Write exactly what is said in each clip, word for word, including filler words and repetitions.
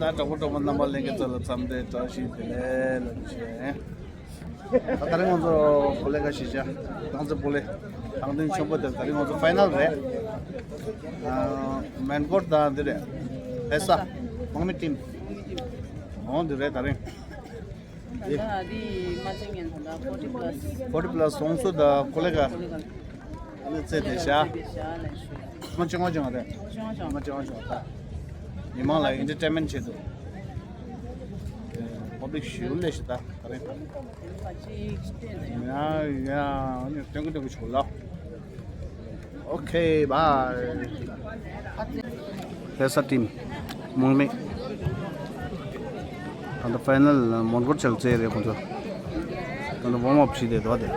ད་གྲོགས་པོ་གྲོགས་མོ་རྣམ་པ་ལྷན་རྒྱས་ཚོ་ལ་འཚམས་འདྲི་བཀྲ་ཤིས་བདེ་ལེགས་ལ་ཞུ། ད་དེ་རིང་ང་ཚོ་ཀོ་ལེ་ག་གཞིས་ཆགས་རྐང་རྩེད་སྤོ་ལོ་དང་འདོན་ཆེན་པོ་དེ་དེ་རིང་ང་ཚོ་ཕའི་ནལ་རེད། ཨ། མོན་གྷོ་དང་འདི་རེད། ལྷ་ས་དམག་མི་ཊིམ། འོ་འདི་རེད་དེ་རིང་། ད་ལྟ་འདི་མ་བྱན་ངན་ད་ལྟ་ཕོར་ཊི་པ་ལ་སི། ཕོར་ཊི་པ་ལ་སི་ཧོང་སུ་དང་ཀོ་ལེ་ག་ཀོ་ལེ་ག་ཨ་ནི་རྩེད་དེ་བཞག་ལ་ཞུ། མ་ཅི་ང་ཅི་ང་རེད། མ་ཅི་ང་ཅི་ང་ད། མི་མང་ལ་ཨེན་ཊར་ཊེན་མེན་ཊི་བྱེད་དུ། པབ་ལིག་ཞུ་ལས་ཞིག་ད་ག་རེད། ཡ་ཡ་ཨ་ནི་སྟོན་གི་སྟོན་གི་ཆོག་ལ། ཨོ་ཁེ་བྷའི། ལྷ་ས་ཊིམ་དམག་མི། ད་ལྟ་ཕའི་ནལ་མོན་གྷོ་ཆ་ལ་རྩེད་རེད་ཁོང་ཚོ། ད་ལྟ་ཝོམ་ཨབ་བྱེད་བསྡད་འདུག་དེ།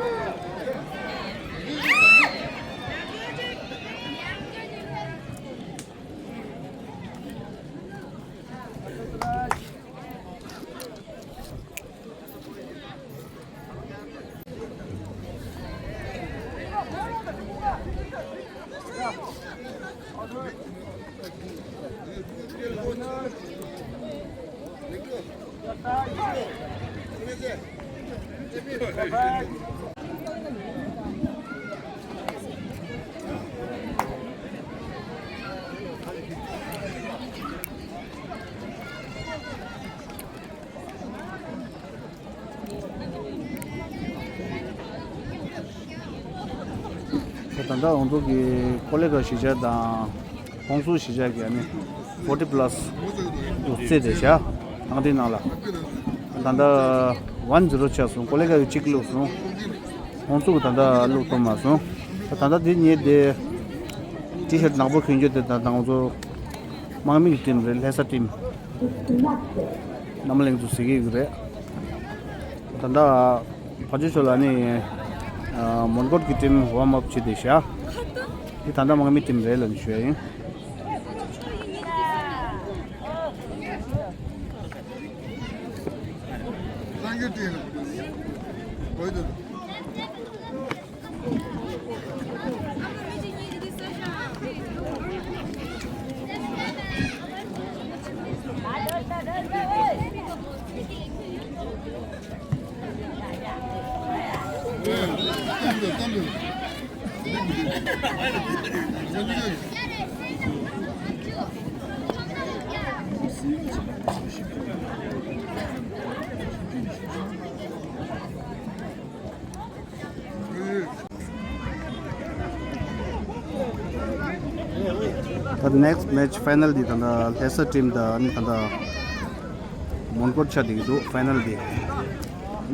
ད་ལྟ་ང་ཚོ་གི་ཀོ་ལེ་ག་གཞིས་ཆགས་དང་ཧོང་སུ་གཞིས་ཆགས་ཀྱི་ཨ་ནི་ཕོར་ཊི་པ་ལ་སི་དུ་རྩེད་དེ་བཞག་ཐང་དེའི་ནང་ལ། ད་ལྟ་ཝན་ཛི་རོ་ཆགས་སོང་། ཀོ་ལེ་ག་གིས་གཅིག་བླུགས་སོང་། ཧོང་སུ་གིས་ད་ལྟ་བླུགས་ཐུབ་མ་སོང་། ད་ད་ལྟ་འདི་ཉེ་དེ་ཊི་ཤར་ཊི་ནག་པོ་གྱོན་རྒྱུ་དེ་ད་ལྟ་ང་ཚོ་དམག་མི་གི་ཊིམ་རེད། ལྷ་ས་ཊིམ། རྣམ་གླིང་དུ་གཟིགས་ཀྱི་ཡོད་རེད། ད་ལྟ་ཕ་ཇོ་ཤོ་ལ་ནི་མོན་གྷོ་གི་ཊིམ་ཝོམ་ཨབ་བྱེད་དེ་བཞག་འདི་ད་ལྟ་དམག་མི་ཊིམ་རེད་ལབ་ནས་ཞུ་ཡ་ཡིན། ད་ནེག་སི་མེ་ཆི་ཕའི་ནལ་འདི་ད་ལྟ་ལྷ་ས་ཊིམ་དང་ཨ་ནི་ད་ལྟ་མོན་གྷོ་ཆགས་བསྡད་ཀྱི་འདུག་ཕའི་ནལ་འདི།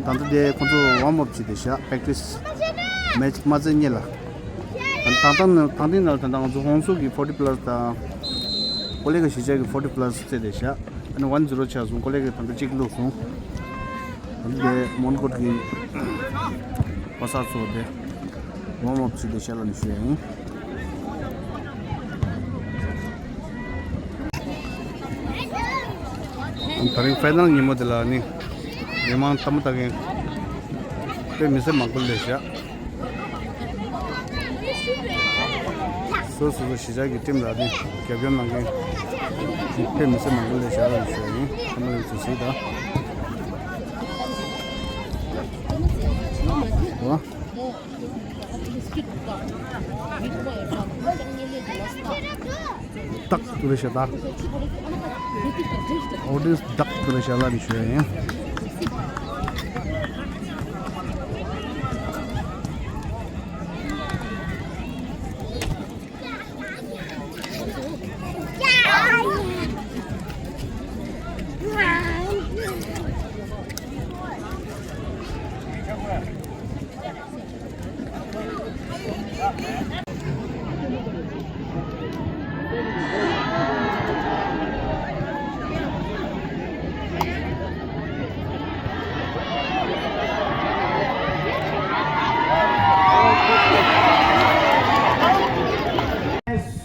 ད་ལྟ་དེ་ཁོང་ཚོ་ཝོམ་ཨབ་བྱས་ཏེ་བཞག་པེག་ཊི་སི་མེ་ཆི་མ་རྩེ་སྔོན་ལ། ད་ཐང་ཐང་དེའི་ནང་ལ་ད་ལྟ་ང་ཚོ་ཧོང་སུ་གི་ཕོར་ཊི་པ་ལ་སི་དང་ཀོ་ལེ་ག་གཞིས་ཆགས་ཀྱི་ཕོར་ཊི་པ་ལ་སི་རྩེད་དེ་བཞག་ཨ་ནི་ཝན་ཛི་རོ་ཆགས་སོང་། ཀོ་ལེ་ག་ད་ལྟ་གཅིག་བླུགས་སོང་། ད་ལྟ་དེ་མོན་གྷོ་གི་གོ་ས་ཚོ་དེ་ཝོམ་ཨབ་བྱས་ཏེ་བཞག་ལབ་ནས་ཞུ་ཡ་ཡིན། ད་རིང་ཕའི་ནལ་ཉིན་མོ་དེ་ལ་ནི་མི་མང་ལྟད་མོ་ལྟ་མཁན་དཔེ་མི་སྲིད་མང་པོ་སླེབས་ཤག་སོ་སོ་སོ་གཞིས་ཆགས་ཀྱི་ཊིམ་ལ་ནི་རྒྱབ་སྐྱོར་གནང་མཁན་དཔེ་མི་སྲིད་མང་པོ་སླེབས་ཤག་ལབ་ཞུ་ཡ་ཡིན། ཚང་མ་ལ་ཐུགས་རྗེ་ཆེ་ད། འོ། ཏག་ཏག་རེད་ཤག་ད། ཨོ་ཌི་ཡེན་སི་ཏག་ཏག་རེད་ཤག་ལབ་ནས་ཞུ་ཡ་ཡིན།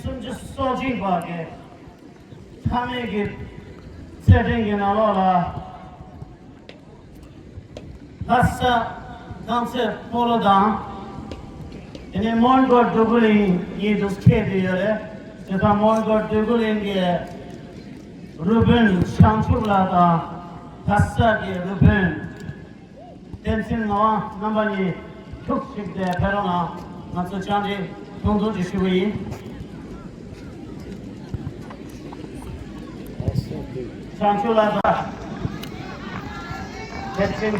སུམ་ཅུ་སོ་གཅིག་པ་གི་མཐའ་མའི་གི་རྩེད་འགྲན་གྱི་ནང་ལོགས་ལ། ལྷ་ས་རྐང་རྩེད་སྤོ་ལོ་དང་། དེ་ནས་མོན་གྷོ་འབྲི་གུ་གླིང་གཉིས་འདུ་འཁེལ་དུ་ཡོད་རེད། དེ་དང་མོན་གྷོ་འབྲི་གུ་གླིང་གི་ རུ་དཔོན་བྱང་ཆུབ་ལགས་དང་། ག་ས་གི་རུ་དཔོན་བསྟན་འཛིན་ངག་དབང་རྣམ་པ་གཉིས་ཐུགས་གཅིག་སྟེ་ཕེབས་རོགས་གནང་། ང་ཚོ་བཅར་འདྲི་སྐོང་ཚོགས་ཀྱི་ཞུ་བ་ཡིན། བྱང་ཆུབ་ལགས་དང་། བསྟན་འཛིན།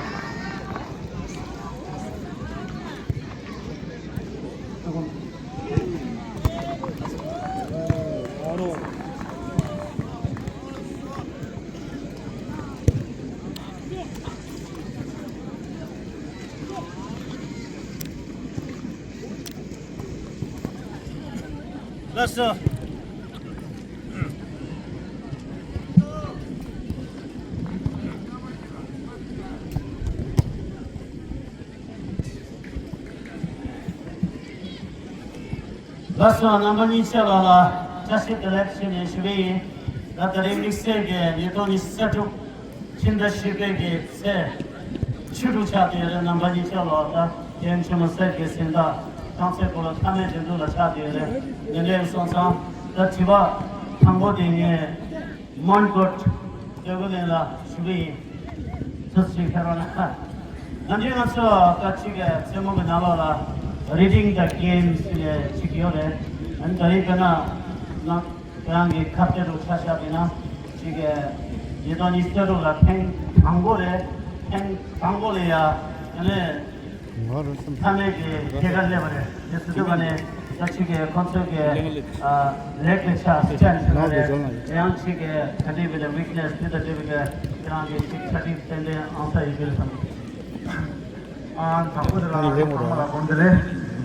ལགས་སོ། ལགས་སོ། རྣམ་པ་གཉིས་ཆ་ལ་ལ་བཀྲ་ཤིས་བདེ་ལེགས་ཞུ་ནས་ཞུ་གི་ཡིན། ད་དེ་རིང་དམིགས་བསལ་གྱི་ཉིས་སྟོང་ཉི་ཤུ་རྩ་དྲུག་ཕྱི་ཟླ་བཞི་པའི་གི་ཚེས་བཅུ་དྲུག་ཆགས་ཏེ་རེད། རྣམ་པ་གཉིས་ཆ་ལ་ད་རྒན་ཆེན་མོ་གསེར་གྱི་གཟེངས་རྟགས་རྐང་རྩེད་སྤོ་ལོ་མཐའ་མའི་འགྲན་བསྡུར་ལ་ཆགས་ཏེ་རེད། འདི་འདྲ་སོང་ཙང་ད་དྲི་བ་དང་པོ་དེ་ངས་མོན་གྷོ་སྟོད་གོ་གླིང་ལ་ཞུ་གི་ཡིན། ཐུགས་རྗེ་ཆེ། ཁྱེད་རང་ལ། ང་ཚོའི་ང་ཚོ་ད་ཅིག་གི་མཚན་མོ་གི་ནང་ལོགས་ལ་Reading the Game ཟེར་ནས་ཅིག་ཡོད་རེད། ཨ་ནི་ད་རེས་དཔེར་ན་ང་ཁྱེད་རང་གི་ཁ་གཏད་དུ་ཆ་བཞག་པ་ཡིན་ན་ཅིག་གི་ཉིས་སྟོང་ཉི་ཤུ་རྩ་དྲུག་ལ་ཐེངས་དང་པོ་རེད། ཐེངས་དང་པོ་ལ་ཡ་ཨ་ནི། མཐའ་མའི་གི་རྒྱལ་ཁ་སླེབས་པ་རེད། དེ་སུ་དུ་བ་ནས་ད་ཅིག་གི་ཁོང་ཚོའི་གི་ལེག་ལེག་ཆ་སི་ཊེན་སི་རེད། དེ་ཡང་ཅིག་གི་ད་ལྟའི་བི་ལ་ཝིག་ནེ་སི་དེ་ད་ལྟའི་བི་གི་ཁྱེད་རང་གི་ཅིག་ཁྲ་ཁྲིག་ཏན་ཏན་ཨང་ས་ཡི་གི་རེད་བསམ། ཨ་དང་པོ་དེ་ལ་ཚང་མ་ལ་དགོངས་དག་ལེ།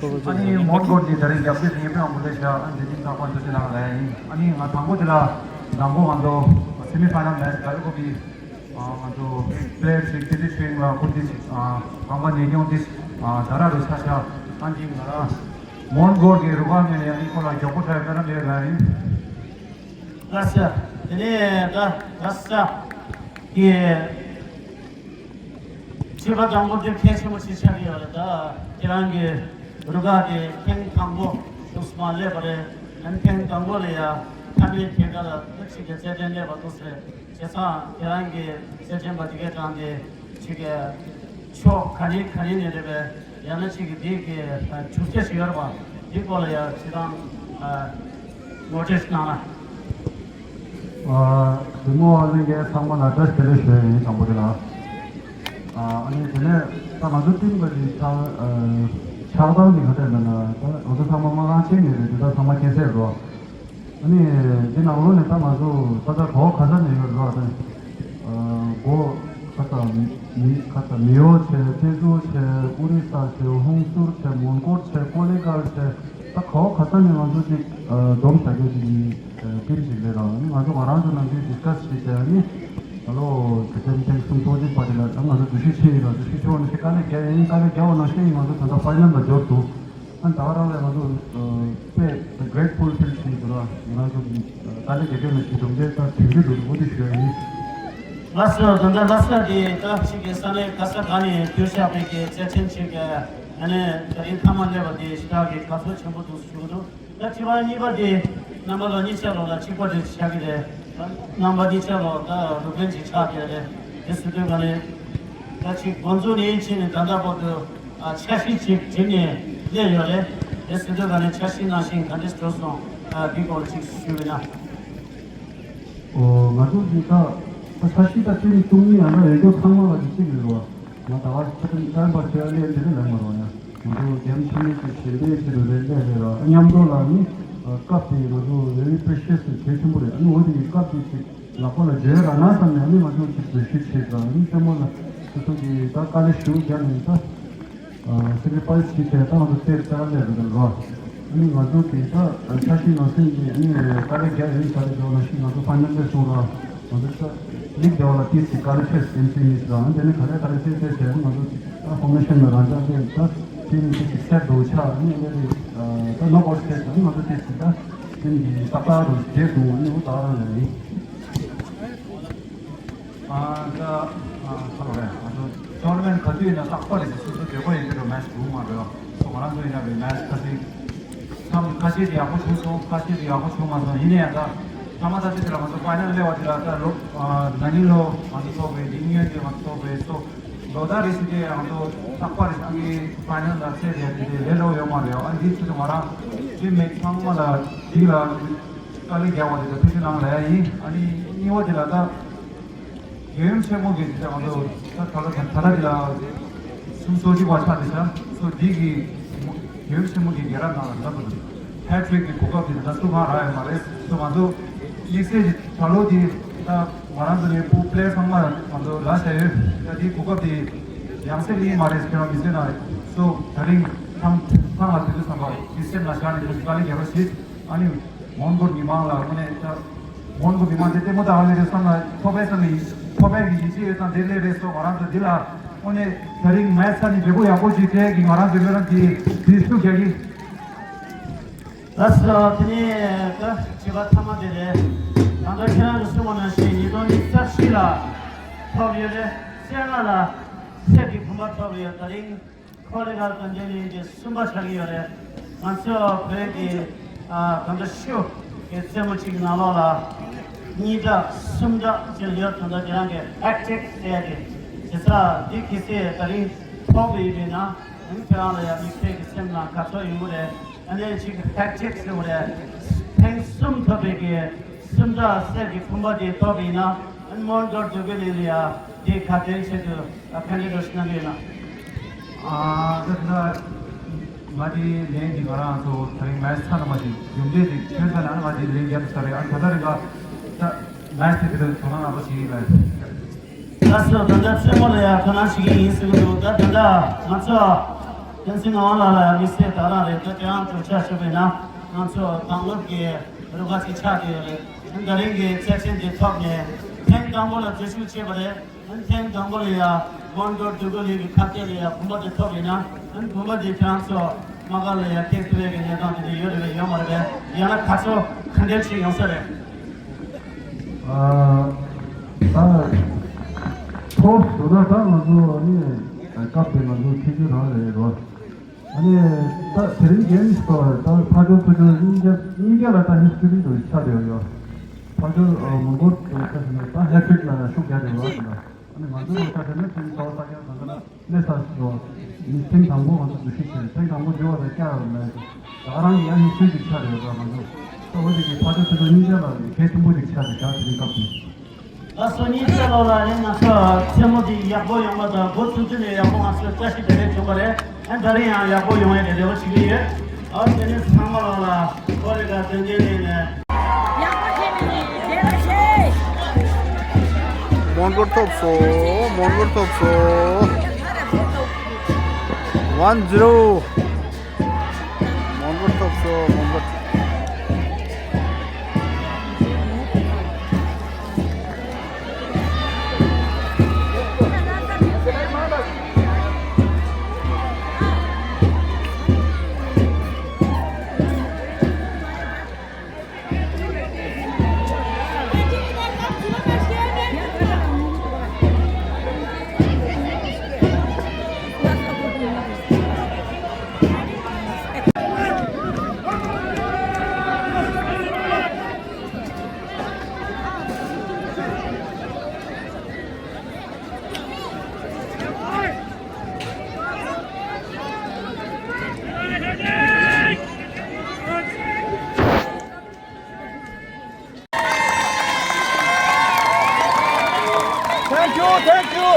ཨ་ནི་མོན་གྷོ་འདི་ད་རིང་རྒྱབ་སྐྱོར་བྱེད་མཁན་དཔེ་མང་པོ་སླེབས་ཤག་ཨ་འདི་ནི་ཚགས་པར་འདུ་ཤེས་ནང་ལ་ཡིན། ཨ་ནི་ང་དང་པོ་དེ་ལ་དང་པོ་ང་ཚོ་སེ་མི་ཕ་ནལ་མེ་ཆི་ག་རི་གོ་བི། ང་ཚོ་པི་ལེ་ཡར་ཅིག་ཏི་ཏི་ཤུ་ཡིང་ལ་ཁོ་འདི་ཅིག་རྐང་པ་ཉེས་སྐྱོན་འདི་ད་ར་རུ་ཆ་ཆ་ཨ་འདི་ང་རང་མོན་གྷོ་གི་རུ་ཁག་ནས་ཡང་ཁོ་ལ་མགྱོགས་པོ་ཆ་ཡ་ཀ་ར་ལས་ར་ཡིན། ལགས་སོ། དེ་ནས་ད་ལགས་སོ། གི་བྱིས་པ་དང་པོ་འདི་གལ་ཆེན་པོ་ཞིག་ཆགས་ཀྱི་ཡོད་རེད། ད་ཁྱེད་རང་གི་རུ་ཁག་གི་ཐེངས་དང་པོ་ཐུགས་སུ་མ་སླེབས་པ་རེད། ཨ་ནི་ཐེངས་དང་པོ་ལ་ཡ་མཐའ་མའི་རྒྱལ་ཁ་ལ་ཐུགས་གཅིག་གི་རྩེད་འགྲན་སླེབས་པ་འདུག་ཟེར། བྱས་ཙང་ཁྱེད་རང་གི་རྩེད་འགྲན་པ་དེ་གའི་གྲངས་དེ་ཅིག་གི་ཕྱོགས་ག་ནས་ག་ནས་ནས་རེད་པས། ཡང་ན་ཅིག་གི་དེ་གི་གྲུབ་ཆ་ཞིག་ཡོད་རེད་པ། དེ་སྐོར་ལ་ཡང་ཅི་ཐང་ངོ་སྤྲོད་ཞིག་གནང་ན། གཟིགས་མོ་བ་ལྷན་རྒྱས་ཚང་མ་ལ་བཀྲ་ཤིས་བདེ་ལེགས་ཞུ་ཡ་ཡིན། དང་པོ་དེ་ལ། ཨ་ནི་དེ་ནས་ད་ང་ཚོ་ཊིམ་ག་ཅིག་ཆགས་ཆགས་སྟངས་ཅིག་ག་འདྲ་ཡིན་ན། ད་ང་ཚོ་ཚང་མ་སྨར་ཁམས་ཆེན་ནས་རེད། དེ་ད་ཚང་མ་མཁྱེན་གསལ་རེད། ཨ་ནི་འདི་ནང་ལོགས་ནས་ད་ང་ཚོ་ད་ལྟ་གོ་ག་ས་ནས་ཡོད་རེད་ད། ཨ་གོ་ག་ས་མི་ག་ས་མི་ཡོ་བྱས། ཏེ་ཛུ་བྱས། ཨོ་རི་ས་བྱས། ཧུན་སུར་བྱས། མོན་གྷོ་བྱས། ཀོ་ལི་གྷལ་བྱས། ད་གོ་ག་ས་ནས་ང་ཚོ་ཅིག་ཨ་སྡོམ་བྱ་རྒྱུ་ཅིག་ཡིན། ཨ་ཊིམ་ཞིག་རེད་ད། ཨ་ནི་ང་ཚོ་ང་རང་ཚོ་ནང་ཁུལ་ཌི་སི་ཀ་སི་བྱས་བྱས། ཨ་ནི་ད་ལོ་དེ་ཐེངས་ཐེངས་གསུམ་ཚོགས་ཆེན་པ་དེ་ལ་ད་ང་ཚོ་འཛུལ་ཞུགས་བྱས་ཡིན་ལ། འཛུལ་ཞུགས་བྱས་པ་ནང་བཞིན་དཀའ་ལས་རྒྱག་ཡིན། དཀའ་ལས་རྒྱག་པ་ནང་བཞིན་ང་ཚོ་ད་ལྟ་ཕའི་ནལ་ལ་འབྱོར་འདུག་ཨ་ནི་ད་ག་རང་ལས་ང་ཚོ་དཔེ་གྷེ་རེ་ཊི་ཕུལ་ཕིལ་བྱེད་ཀྱི་འདུག་ར། ང་རང་ཚོ་དཀའ་ལས་རྒྱག་རྒྱུ་ནང་བཞིན་གྲུབ་འབྲས་ད་ཐོན་གྱི་འདུག་འོ་དེ་ཞུ་ཡ་ཡིན། ལགས་སོ། ད་ལྟ་ལྷ་ས་དེ་ད་ཅིག་གི་ས་གནས་ག་ས་ག་ནས་བསྐྱོད་བཞག་པའི་གི་རྩེད་འགྲན་ཅིག་གི་ཨ་ནི་ད་རིང་མཐའ་མ་སླེབས་པ་དེ་ཞེ་དྲག་གི་དགའ་ཚོར་ཆེན་པོ་འདུག་ཞུ་གི་འདུག་ད་དྲི་བ་གཉིས་པ་དེ་རྣམ་པ་ལ་གཉིས་ཆ་ལོག་ལ་གཅིག་པ་དེ་བཞག་གི་རེད། རྣམ་པ་གཉིས་ཆ་ལོག་ད་རུ་དཔོན་ཅིག་ཆགས་བསྡད་རེད། དེ་སུ་དོན་ག་ནས་ད་ཅིག་འགོ་འཛུགས་ནས་ཕྱིན་ནས་ད་ལྟ་བར་དུ་ཨ་འཆར་གཞི་ཅིག་བསྒྲིགས་ནས་སླེབས་ཡོད་རེད། དེ་སུ་དོན་ག་ནས་འཆར་གཞི་ནང་བཞིན་ག་འདྲས་འགྲོ་སོང་། ཨ་འདི་སྐོར་ཅིག་ཞུས་པ་ཡིན་ན། ཨོ་ང་ཚོ་འདི་ད་ད་འཆར་གཞི་ད་ཊིམ་བཅུ་གཉིས་ཡང་ན་ཡོད་རྒྱུ་ཚང་མ་ལ་གཅིག་གཅིག་རེད་བ། ང་ད་བར་ཆ་ཚང་ཚན་པར་བྱས་ལས་དེ་འདྲ་ལས་མ་རོགས་ཡ། ང་ཚོ་རྒྱ་མི་ཆེན་མོ་ཞིག་ཞལ་འདེབས་བྱེད་རུ་རེ་ལས་རེད་ར། མཉམ་དུ་ལ་ནི་སྐབས་དེ་ང་ཚོ་very precious གལ་ཆེན་པོ་རེད། ཨ་ནི་འོ་དེ་གི་སྐབས་དེ་ཅིག་ལག་པ་ལ་འཇལ་ར་ན་བསམ་ནས་ཨ་ནི་ང་ཚོ་ཅིག་འཛུལ་ཞུགས་བྱས་ར། ཨ་ནི་རྩེད་མོ་ལ་སོ་སོ་གི་ད་དཀའ་ལས་ཞེ་པོ་བརྒྱབ་ནས་ད་སེ་ཀ་རི་ཕའི་སི་བྱས་ད་ང་ཚོ་རྩེད་རྩེད་ལས་རེད་ར། ཨ་ནི་ང་ཚོ་གི་ད་འཆར་གཞི་ནང་བཞིན་གྱི་ཨ་ནི་དཀའ་ལས་བརྒྱབ་ཡིན། དཀའ་ལས་བརྒྱབ་ནང་བཞིན་ང་ཚོ་ཕའི་ནལ་སླེབས་སོང་ར། ང་ཚོ་ད་ལིག་དེ་བ་ལ་ཏིས་ཀྱི་དཀའ་ལས་འཕྲད་ཟིན་ཚུལ་ཡིན་ཟེར་ར། ཨ་ནི་དེ་ནས་ག་ལེ་ག་ལེ་བྱས་བྱས་བྱས་ང་ཚོ་ད་ཕོར་མེ་ཤན་ལ་རང་འཇགས་བྱས་ད་ཊིམ་ཏིས་ཀྱི་སེ་ཊི་འགྲོ་ཆགས། ཨ་ནི་ཨ་ནི་ད་ནོག་ཨའུཊ་སི་ཊེཇ་ལ་ཨ་ནི་ང་ཚོ་ཏིས་ཀྱི་ད་ཊིམ་གྱི་ཏག་ཏག་རུ་བྱས་སོང་། ཨ་ནི་འོ་ད་རང་ལ་ཡིན། ཨ་ད་ཨ་ཁ་ལོ་རེད། ང་ཚོ་ཊོར་ན་མེན་ཊི་ག་དུས་ཡིན་ན་རྟག་པར་རེད། སོ་སོ་བདེ་པོ་ཡིན་གྱི་འགྲོ་མེ་ཆི་དགུ་མ་རེད། སོ་ང་རང་ཚོ་ཡིན་ན་རེད་མེ་ཆི་ཁ་ཤས་མཚམས་ཁ་ཤས་དེ་ཡག་པོ་བྱུང་སོང་། ཁ་ཤས་དེ་ཡག་པོ་བྱུང་མ་སོང་། ཡིན་ན་ཡང་ད་ ཐ་མ་ད་ཅི་ལ་ང་ཚོ་ཕའི་ནལ་སླེབས་པ་དེ་ལ་ད་ལོ་ན་ནིང་ལོ་ང་ཚོ་ཐོབ་པའི་འདི་ཉིན་དེ་ང་ཚོ་ཐོབ་པའི་སོ་ལོ་ཟླ་རེ་བཞིན་དེ་ང་ཚོ་རྟག་པར་རེ་བཞིན་ཕའི་ནལ་ལ་ཚེ་དེ་དེ་དེ་ལས་སླ་པོ་ཡོད་མ་རེད། ཨ་འདི་ཚོ་ང་རང་འདི་མེད་ཚང་མ་ལ་འདི་ལ་དཀའ་ལས་རྒྱག་པ་དེ་ད་ཕུལ་བྱུང་ནང་ལ་ཡིན། ཨ་ནི་གཉིས་པ་དེ་ལ་ད། རྒྱལ་ཡུམ་ཆེན་མོ་གི་དེ་ང་ཚོ་ད་ད་ལྟ་ད་ལྟ་འདི་ལ་སུམ་སོ་གཅིག་པ་ཆགས་འདུག་ཤག་སོ་འདི་གི་རྒྱལ་ཡུམ་ཆེན་མོ་གི་རྒྱལ་རབས་ནང་ལ་ད་ཧེ་ཊི་རིག་གི་གོ་སྐབས་དེ་ད་སུ་གང་རག་ཡོད་མ་རེད། སོ་ང་ཚོ་དམིགས་བསལ་གྱི་ད་ལོ་དེ་ད་ང་རང་ཚོ་ནས་ཕོ་པི་ལེ་ཡར་ཚང་མ་ང་ཚོ་ལ་བྱ་ཡོད། ད་དེའི་གོ་སྐབས་དེ་ཡང་སེ་ལེན་མ་རེད། ཁྱེད་རང་མི་ཟེར་ན་སོ་ད་རིང་ཐང་ཐང་ལ་དེ་དུས་ཙམ་པ་མི་ཟེར་ན་ཤག་ནས་དཀའ་ལས་རྒྱག་རོགས་བྱེད། ཨ་ནི། མོན་གྷོ་མི་མང་ལ་དངོས་གནས་ད་མོན་གྷོ་མི་མང་དེ་ལྟད་མོ་ལྟ་བ་ལས་རེད་བསམ་ན་ཕོ་པའི་སེམས་ནས་ཕོ་པའི་གི་ཡིད་ཆེས་ཡོད་ཙང་དེ་ལས་རེད། སོ་ང་རང་ཚོ་འདི་ལ་དངོས་གནས་ད་རིང་མའི་ས་ནས་འབྲས་བུ་ཡག་པོ་ཞིག་སྤྲད་ཀྱི་ང་རང་ཚོའི་སྨོན་ལམ་དེ་དེ་ཐུགས་རྒྱག་གི། ལགས་སོ། དེ་ནས་ད་བྱིས་པ་ཐ་མ་དེ་རེད། ད་ལྟ་ཁྱེད་རང་གིས་གསུངས་པ་ནང་བཞིན་ཉིས་སྟོང་ཉི་ཤུ་རྩ་བཞི་ལ་ཐོབ་ཡོད་རེད། བཅོ་ལྔ་ལ་སྲས་ཀྱི་བུམ་པ་ཐོབ་ཡོད། ད་རིང་། ཁོ་ལས་ཀ་དོན་ལྡན་གླིང་གི་གསུམ་པ་ཆགས་ཀྱི་ཡོད་རེད། ང་ཚོ་བོད་ཀྱི་ཨ་གང་ལྟར་ཤོ་གི་རྩེད་མོ་གཅིག་གི་ནང་ལོགས་ལ་གཉིས་འདྲ་གསུམ་འདྲ་ཅིག་ཡོད། ད་ལྟ་དེ་རང་གི་ཧེ་ཊི་རིག་ཟེར་ཡ་གི་བྱེད་ས་འདི་གལ་སྲིད་ད་རིང་ཐོབ་པ་ཡིན་པས་ན། ཨ་ནི་ཁྱེད་རང་ལ་ཡང་དམིགས་བསལ་གྱི་སེམས་ནང་དགའ་ཚོར་ཡོང་གི་རེད། ཨ་ནི་གཅིག་ཧེ་ཊི་རིག་ཟེར་བ་རེད། ཐེངས་གསུམ་ཐོབ་པའི་གི་གསུམ་འདྲ་སྲས་ཀྱི་བུམ་པ་དེ་ཐོབ་པ་ཡིན་ན། ཨ་ནི་མོན་གྷོ་འདོད་རྒུ་གླིང་ལ་ཡ་དེ་ཁ་དན་ཆེད་དུ། ཨ་ཕན་ཚུན་འགྲོ་ཞིག་གནང་གི་ཡོད་ན། ཨ་ད་ད་ང་དེ་ལན་གྱི་ང་རང་ཚོ་ད་རིང་མའི་ས་ན་མ་ཞིག་ཡོང་འདོད་ཅིག་ཐོན་ས་ན་ང་དེ་ལན་རྒྱབ་ས་རེད། ཨ་ད་ད་རིང་ག་ད་མའི་ས་དེ་དུ་དོ་སྣང་རག་པ་ཞིག་ཡིན་ལ། ལགས་སོ། ད་ལྟ་རྩེད་མོ་ལ་ཡང་དོ་སྣང་བྱེད་ཀྱི་ཡིན་ཟེར་གྱི་འདུག་ད་ད་ལྟ་ང་ཚོ་བསྟན་འཛིན་ངག་དབང་ལགས་ལ་ཡང་དམིགས་བསལ་དག་རང་རེད། ད་དེ་རང་གྲོས་ཆོད་ཞུས་པ་ཡིན་ན་ང་ཚོ་དང་སློབ་ཀྱི་རུ་ཁག་ཅིག་ཆགས་བསྡད་ཡོད་རེད། ད་རིང་གི་རྩེད་འགྲན་དེ་ཐོབ་ནས་ཐེངས་དང་པོ་ལ་འཛུལ་ཞུགས་བྱས་པ་རེད། ཨ་ནི་ཐེངས་དང་པོ་ལ་ཡ་མོན་གྷོ་འདོད་རྒུ་གླིང་གི་ཁ་གཏད་ལ་ཡ་བུམ་པ་དེ་ཐོབ་ཡིན་ན། ཨ་ནི་བུམ་པ་དེ་ཁྱེད་རང་ཚོ་དམག་སྒར་ལ་ཡ་སྐྱེལ་ཐུབ་ཡས་ཀྱི་གནས་སྟངས་དེ་འདྲ་ཡོད་རེད་པས་ཡོད་མ་རེད་པས། ཡང་ན་དགའ་ཚོར་ག་འདྲ་ཞིག་ཡོང་ས་རེད། ཨ་ད་ཐོབ་སོང་ན་ད་ང་ཚོ་ཨ་ནི་སྐབས་དེ་ང་ཚོ་ཁྱེད་ཚོ་རང་རེད་རོ། ཨ་ནི་ད་དེ་རིང་རྒན་ཚོ་ད་ཕར་ཕྱོགས་ཚུར་ཕྱོགས་གཉིས་ཀ་གཉིས་ཀ་ལ་ད་ཧི་སི་ཊོ་རི་དུ་ཆགས་བསྡད་ཡོད། ཕར་ཕྱོགས་མོན་གྷོ་དུ་ཆ་བཞག་ན་ད་ཧེ་ཊི་རིག་ལ་ཤུགས་རྒྱག་བསྡད་ཡོད་ལ། ཨ་ནི་ང་ཚོ་ཆ་བཞག་ན་ཐེངས་གསར་པ་ཆགས་ན་གནས་ས་ཞིག་ཡོད། ཐེངས་དང་པོ་ང་ཚོ་འཛུལ་ཞུགས་བྱས། ཐེངས་དང་པོ་འཛུལ་བ་ལ་བསྐྱར་ཡོད་མེད། ད་རང་གི་ཡང་ཧི་སི་ཊོ་རི་ཅིག་ཆགས་བསྡད་ཡོད་ལ། ང་ཚོ་ད་འོ་དེ་གི་ཕར་ཕྱོགས་ཚུར་ཕྱོགས་གཉིས་ཀ་ལ་གལ་ཆེན་པོ་ཅིག་ཆགས་བསྡད་ཤག་དེ་རིང་སྐབས་དེ། ལགས་སོ། གཉིས་ཆ་ལོ་ལ་ནི་ང་ཚོ་རྩེད་མོ་འདི་ཡག་པོ་ཡོང་བ་དང་འགོ་ཚུགས་དུས་ནས་ཡག་པོ་ང་ཚོས་བཀྲ་ཤིས་བདེ་ལེགས་བྱུང་བ་རེད། ཨ་ད་རིང་ཡང་ཡག་པོ་ཡོང་ཡས་ཀྱི་རེ་བ་བྱེད་ཀྱི་ཡོད། ཨ་དེ་ནས་ཚང་མ་ལོ་ལ་ཁོ་རེ་ག་དོན་ལྡན་ལས་ནས། མོན་གྷོ་ཐོབ་སོང་། མོན་གྷོ་ཐོབ་སོང་། ཝན་ཛི་རོ། མོན་གྷོ་ཐོབ་སོང་། མོན་གྷོ། Thank you, thank you.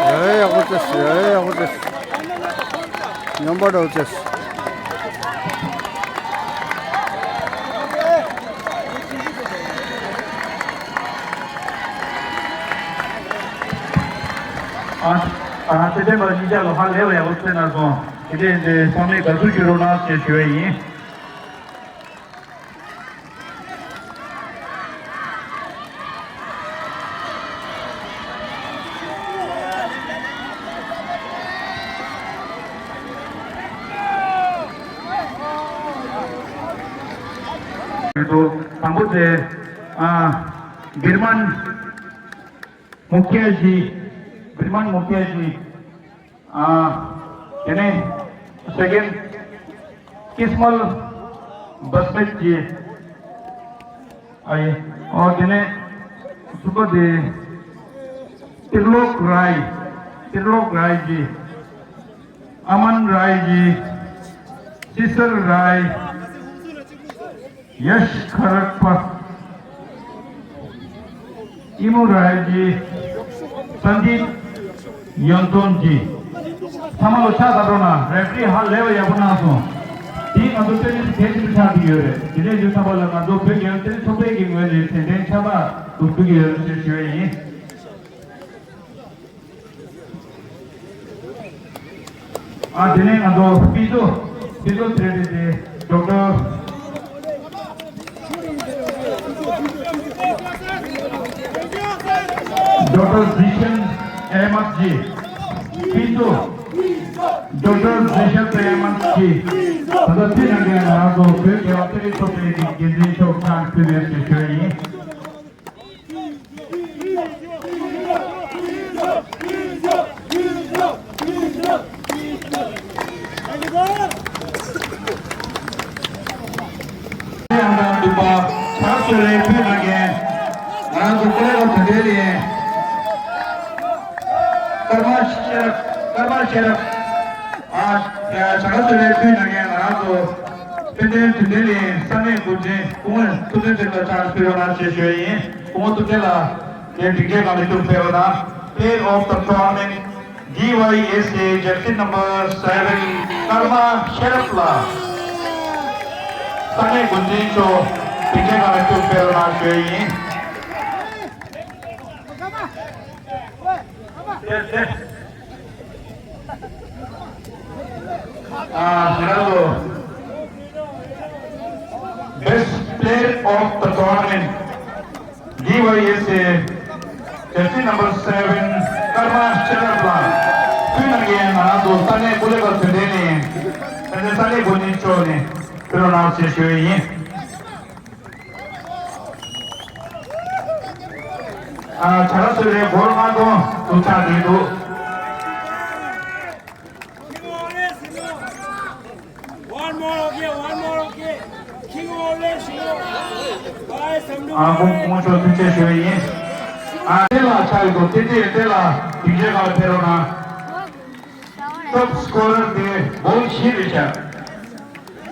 ཡ་ཡ་ཡག་པོ་བྱས། ཡ་ཡ་ཡག་པོ་བྱས། ཉམས་པ་འདྲ་བོ་བྱས། ཨ་ཨ་དེ་དེ་མ་གཉིས་ཆ་ལོ་ཧ་ལས་པ་ཡག་པོ་བྱས་ན་སོང་། དེ་དེ་འདི་ཚང་མས་དགའ་བསུ་ཞུ་རོགས་གནང་ཞེས་ཞུ་བ་ཡིན། དང་པོ་དེ་ཨ་བིར་མན་མུ་ཁྱི་ཇི། བིར་མན་མུ་ཁྱི་ཇི། ཨ་དེ་ནས་སེ་ཀེན་ཀིས་མལ། བཱས་མེད་ཀྱི། ཨའི། ཨོ་དེ་ནས་སུ་པ་དེ། ཏིར་ལོག་རའི། ཏིར་ལོག་རའི་ཀྱི། ཨ་མན་རའི་ཀྱི། སི་སར་རའི། ཡཤ་ཁ་རག་པ། ཨི་མུ་རའི་ཀྱི། སན་དིབ་ཡོན་ཏོན་གྱི། ཚང་མ་ལོ་ཕྱག་བཏབ་རོགས་གནང་། རེ་ཕི་རི་ཧ་ལས་པ་ཡག་པོ་གནང་སོང་། དེའི་ང་ཚོ་ཏེ་ནི་གལ་ཆེན་པོ་ཆགས་ཀྱི་ཡོད་རེད། དེ་ནས་ཡུལ་ཚང་པ་ལ་ང་ཚོ་བོད་རྒྱལ་ཡོངས་ཏེ་ནི་ཚོགས་པའི་གི་ངོས་ནས་དྲན་རྟེན་ཆར་པ་འདུག་ཐུག་གི་ཡོད་རེད་ཅེས་ཞུ་ཡ་ཡིན། ཨ་དེ་ནས་ང་ཚོ་ཕི་ཛོ། ཕི་ཛོ་ཐེ་ར་པི་དེ་ཌོག་ཊར། ཌོག་ཊར་ཛི་ཤན་ཨེ་མད་ཇི། ཕི་ཛོ། ཌོག་ཊར་ཛི་ཤན་ཨེ་མད་ཇི། ད་ལྟ་ཕི་ནང་གི་ང་རང་ཚོ་བོད་རྒྱལ་བ་ཏེ་རི་ཚོགས་པའི་གི་འགན་འཛིན་མཆོག་ཕྱག་ཕུལ་བའི་ཞུ་ཞུ་ཡ་ཡིན། ཡང་དང་འདུག་པ། ཕྱག་ཚོད་རེ་ཕུལ་གནང་མཁན། ང་རང་ཚོ་ཀོ་ལེ་ག་དོན་ལྡན་ལས། ཀརྨ་ཤེས་རབ། ཀརྨ་ཤེས་རབ། ཨ། བྱ་དགའ་ཚོད་རེ་ཕུལ་གནང་མཁན་ང་རང་ཚོ། དཔལ་ལྡན་དོན་ལྡན་གླིང་ས་གནས་འགོ་འཛིན་སྐུ་ངོ་ཐུབ་བསྟན་ཚེ་རིང་ལགས་ཕྱག་ཕུལ་རོགས་གནང་ཞེས་ཞུ་ཡ་ཡིན། སྐུ་ངོ་ཐུབ་བསྟན་ལགས་ངས་སྒྲིག་ཆས་སྒང་ལ་ཐུགས་ཕེབས་རོགས་གནང་། Player of the tournament D Y S A jersey number seven ཀརྨ་ཤེས་རབ་ལགས། ས་གནས་འགོ་འཛིན་མཆོག་སྒྲིག་ཆས་སྒང་ལ་ཐུགས་ཕེབས་རོགས་གནང་ཞུ་ཡ་ཡིན། ཨ་ང་རང་ཚོ་Best Player of the Tournament D Y S A jersey number seven ཀརྨ་ཤེས་རབ་ལགས་ཕུལ་གནང་མཁན་ང་རང་ཚོ་ས་གནས་ཀོ་ལེ་ག་དོན་ལྡན་ནས་ད་ལྟའི་ས་གནས་འགོ་འཛིན་མཆོག་ནས་ཕུལ་རོགས་གནང་ཞེས་ཞུ་ཡ་ཡིན། ཨ་བྱ་དགའ་ཚོད་རེ་སྒོར་ལྔ་སྟོང་དུ་ཆགས་བསྡད་འདུག One more, okay, one more, okay. King of all nations. ཨ་སྐུ་ངོ་མཆོག་ཐུགས་རྗེ་ཆེ་ཞུ་ཡ་ཡིན། ཨ་དེ་ལ་ཆགས་ཡོད་དོ་དེ་དེ་དེ་ལ་སྡིངས་ཆའི་སྒང་ལ་ཕེབས་རོགས་གནང་། Top scorer དེ་སྒོར་བཞི་རེད་ཤག་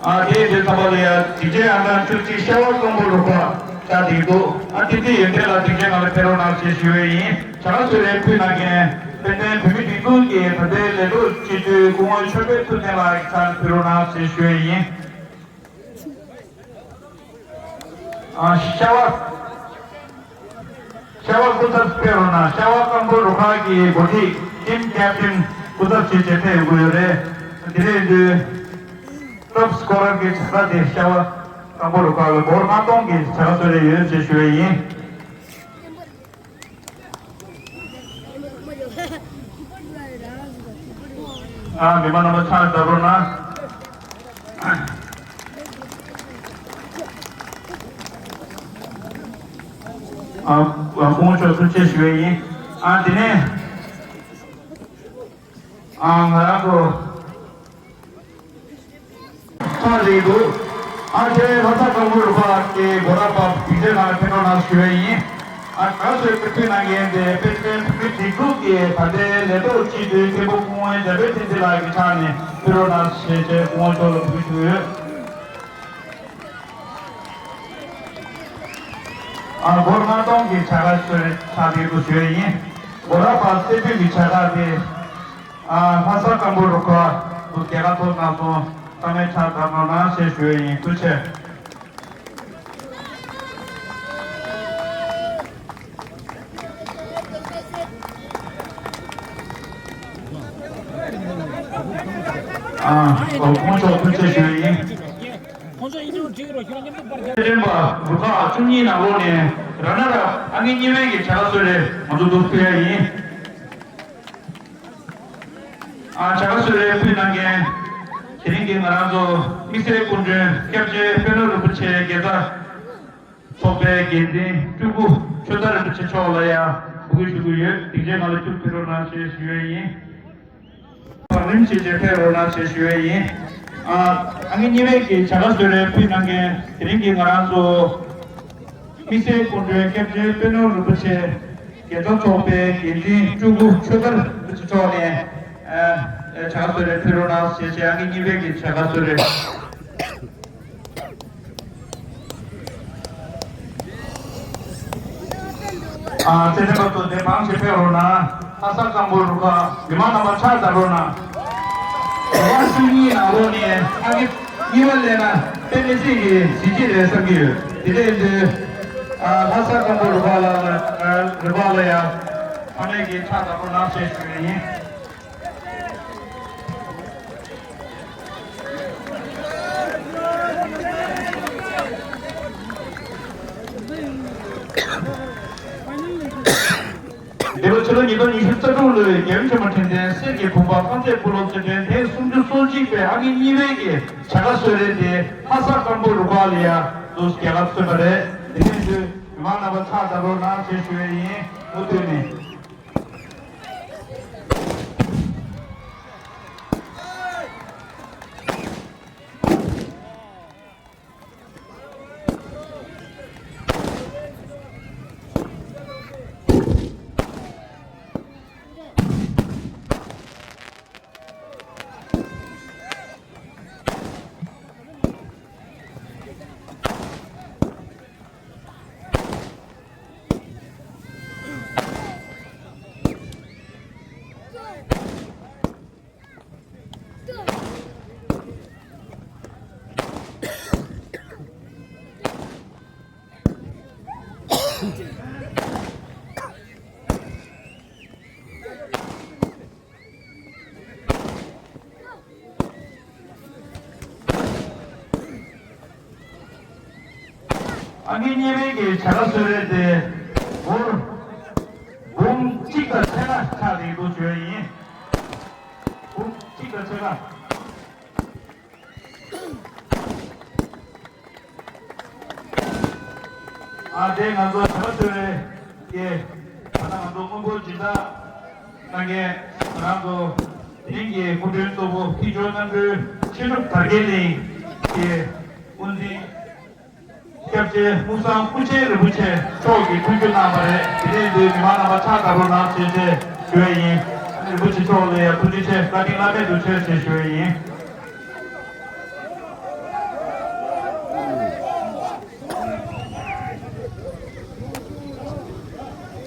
ཨ་དེ་དེ་ཚང་མ་ལ་ཡ་སྡིངས་ཆའི་ཨང་གྲངས་བཅུ་གཅིག་ཤ་བ་སྐམ་པོ་རུ་ཁག་ཆགས་བསྡད་འདུག་ཨ་དེ་དེ་ཡོན་ཏན་ལ་སྡིངས་ཆའི་སྒང་ལ་ཕེབས་རོགས་གནང་ཞེས་ཞུ་ཡ་ཡིན། བྱ་དགའ་ཚོད་རེ་ཕུལ་གནང་མཁན་དཔལ་ལྡན་བོད་མིའི་སྒྲིག་འཛུགས་ཀྱི་ད་ལྟའི་ལས་ཐོག་སྤྱི་འཐུས་སྐུ་ངོ་ཆོས་འཕེལ་ཐུབ་བསྟན་ལགས་ཀྱི་ཕྱག་ལ་ཕུལ་རོགས་གནང་ཞེས་ཞུ་ཡ་ཡིན། ཨ་ཤ་བ། ཤ་བ་སྐུ་ཚབ་ཕེབས་རོགས་གནང་། ཤ་བ་སྐམ་པོ་རུ་ཁག་གི་འགོ་ཁྲིད་team captain སྐུ་ཚབ་བྱས་བྱས་ཕེབས་དགོས་ཡོད་རེད། དེ་རེད་དུས། Top scorer གྱི་བྱ་དགའ་དེ་ཤ་བ་སྐམ་པོ་རུ་ཁག་ལ་སྒོར་ལྔ་སྟོང་གི་བྱ་དགའ་ཚོད་རེ་ཡོད་ཅེས་ཞུ་བ་ཡིན། ཨ་མི་མང་རྣམ་པ་ཕྱག་བརྡབ་རོགས་གནང་། ཨ་སྐུ་ངོ་མཆོག་ཐུགས་རྗེ་ཆེ་ཞུ་བ་ཡིན། ཨ་དེ་ནས་ཨ་ང་རང་ཚོ་ཚང་རེད་འདུག་ཨ་ཁྱེད་ལྷ་ས་སྐམ་པོ་རུ་ཁག་གི་སྒོ་ར་པ་སྡིངས་ཆའི་ནང་ཕེབས་རོགས་གནང་ཞུ་བ་ཡིན། ཨ་ད་གཟོད་ཕེབས་ཐུགས་གནང་མཁན་དེ་དཔལ་ལྡན་བོད་མིའི་སྒྲིག་འཛུགས་ཀྱི་ད་ལྟའི་ལས་ཐོག་སྤྱི་འཐུས་མཁན་པོ་སྐུ་ངོ་འཇམ་དཔལ་བསྟན་འཛིན་ལགས་ཀྱི་ཕྱག་ནས་ཕེབས་རོགས་གནང་ཞེས་བྱས་སྐུ་ངོ་མཆོག་ལ་འབོད་ཞུས་ཡོད། ཨ་སྒོར་ལྔ་སྟོང་གི་བྱ་དགའ་ཚོད་རེ་ཆགས་བསྡད་འདུག་ཞུ་ཡ་ཡིན། སྒོ་ར་པ་སེ་པུས་ཀྱི་བྱ་དགའ་དེ་ཨ་ལྷ་ས་སྐམ་པོ་རུ་ཁག་ཏུ་རྒྱལ་ཁ་ཐོབ་གནང་སོང་། ཚང་མས་ཕྱག་བརྡབ་གནང་ཞེས་ཞུ་ཡ་ཡིན། ཐུགས་རྗེ་ཆེ། ཨ་སྐུ་ངོ་མཆོག་ཐུགས་རྗེ་ཆེ་ཞུ་ཡ་ཡིན། སྤྱི་འཐུས་རུ་ཁག་བཅུ་གཉིས་ནང་ལོགས་ནས་ར་ན་ར་ཨ་ནི་གཉིས་པའི་གི་བྱ་དགའ་ཚོད་རེ་ང་ཚོ་འདུག་ཕུལ་ཡ་ཡིན། ཨ་བྱ་དགའ་ཚོད་རེ་ཕུལ་གནང་མཁན་དེ་རིང་གི་ང་རང་ཚོ་དམིགས་བསལ་སྐུ་མགྲོན་སྐྱབས་རྗེ་དཔོན་སློབ་རིན་པོ་ཆེ་དགེ་རྩ་ཚོགས་པའི་འགན་འཛིན་སྤྲུལ་སྐུ་ཆོས་དར་རིན་པོ་ཆེ་མཆོག་ལ་ཡང་འབོད་སྐུལ་ཞུ་གི་ཡོད། སྡིངས་ཆའི་ནང་ལ་ཐུགས་ཕེབས་རོགས་གནང་ཞེས་ཞུ་ཡ་ཡིན། བང་རིམ་བྱས་བྱས་ཕེབས་རོགས་གནང་ཞེས་ཞུ་ཡ་ཡིན། ཨ་ཨ་ནི་གཉིས་པའི་གི་བྱ་དགའ་གསོལ་རས་ཕུལ་གནང་མཁན་དེ་རིང་གི་ང་རང་ཚོ་དམིགས་བསལ་སྐུ་མགྲོན་སྐྱབས་རྗེ་པད་ནོར་རིན་པོ་ཆེ་རྒྱལ་ཚབ་ཚོགས་པའི་འགན་འཛིན་སྤྲུལ་སྐུ་ཆོས་དར་རིན་པོ་ཆེ་མཆོག་ནས་ཨ་བྱ་དགའ་གསོལ་རས་ཕུལ་རོགས་གནང་ཞེས་བྱས། ཨ་ནི་གཉིས་པའི་གི་བྱ་དགའ་གསོལ་རས། ཨ་ཚེ་རིང་བར་དུ་བདེ་ཐང་ཞིག་ཕེབས་རོགས་གནང་། ལྷ་ས་སྐམ་པོ་རུ་ཁག་མི་མང་རྣམ་པ་ཕྱག་བརྡབ་རོགས་གནང་། ཟླ་བ་བཅུ་གཉིས་ནང་ལོགས་ནས་ཨ་ནི་གཉིས་པ་སླེབས་ན་དཔེ་མི་སྲིད་ཀྱི་གཟི་བརྗིད་རེད་བསམ་གྱི་ཡོད། དེ་འདྲ་ཡིན་དུས་ཨ་ལྷ་ས་སྐམ་པོ་རུ་ཁག་ལ་རུ་ཁག་ལ་ཡང་ཚང་མས་ཀྱིས་ཕྱག་བརྡབ་རོགས་གནང་ཞེས་ཞུ་ཡི་ཡིན། འདི་ལོ་ཕྱི་ལོ་ཉིས་སྟོང་ཉི་ཤུ་རྩ་དྲུག་ལོའི་རྒྱལ་ཡུམ་ཆེན་མོ་དྲན་རྟེན་གསེར་གྱི་བུམ་པ་དཀར་མཛེས་སྤོ་ལོ་རྩེད་འགྲན་ཐེངས་སུམ་ཅུ་སོ་གཅིག་པའི་ཨང་ཀི་གཉིས་པའི་གི་བྱ་དགའ་གསོལ་རས་དེ་ལྷ་ས་སྐམ་པོ་རུ་ཁག་ལ་ཡ་འདུག་རྒྱལ་ཁ་ཐོབ་པ་རེད། དེ་ཡིན་དུས་མི་མང་རྣམ་པ་ཕྱག་བརྡབ་རོགས་གནང་ཞེས་ཞུ་ཡས་ཡིན། མུ་མཐུད་ནས། ཨང་ཀི་གཉིས་པའི་གི་བྱ་དགའ་གསོལ་རས་དེ་སྒོར་འབུམ་གཅིག་དང་ཕྱེད་ཀ་ཆགས་བསྡད་འདུག་ཞུ་ཡས་ཡིན། འབུམ་གཅིག་དང་ཕྱེད་ཀ། ཨ་དེ་ང་ཚོ་བྱ་དགའ་གསོལ་རས་ཀྱི་ད་ལྟ་ང་ཚོ་སྔོན་འགོག་སྦྱིན་བདག་གནང་མཁན་ང་རང་ཚོ་དེ་རིང་གི་སྐུ་མགྲོན་གཙོ་བོ་ཐེག་མཆོག་རྣམ་གྲོལ་ཆོས་གྲུབ་དར་རྒྱས་གླིང་གི་དབུ་འཛིན་སྐྱབས་རྗེ་སྐུ་བཟང་སྐུ་ཆེན་རིན་པོ་ཆེ་མཆོག་གིས་ཐུགས་རྒྱུད་གནང་བ་རེད། དེ་ནས་འདིར་མི་མང་རྣམ་པ་ཕྱག་བརྡབ་རོགས་གནང་ཞེས་ཞུ་ཡས་ཡིན། རིན་པོ་ཆེ་མཆོག་ལ་ཡང་ཐུགས་རྗེ་ཆེ་བཀའ་དྲིན་བླ་མེད་དུ་ཆེ་ཞེས་ཞུ་ཡས་ཡིན།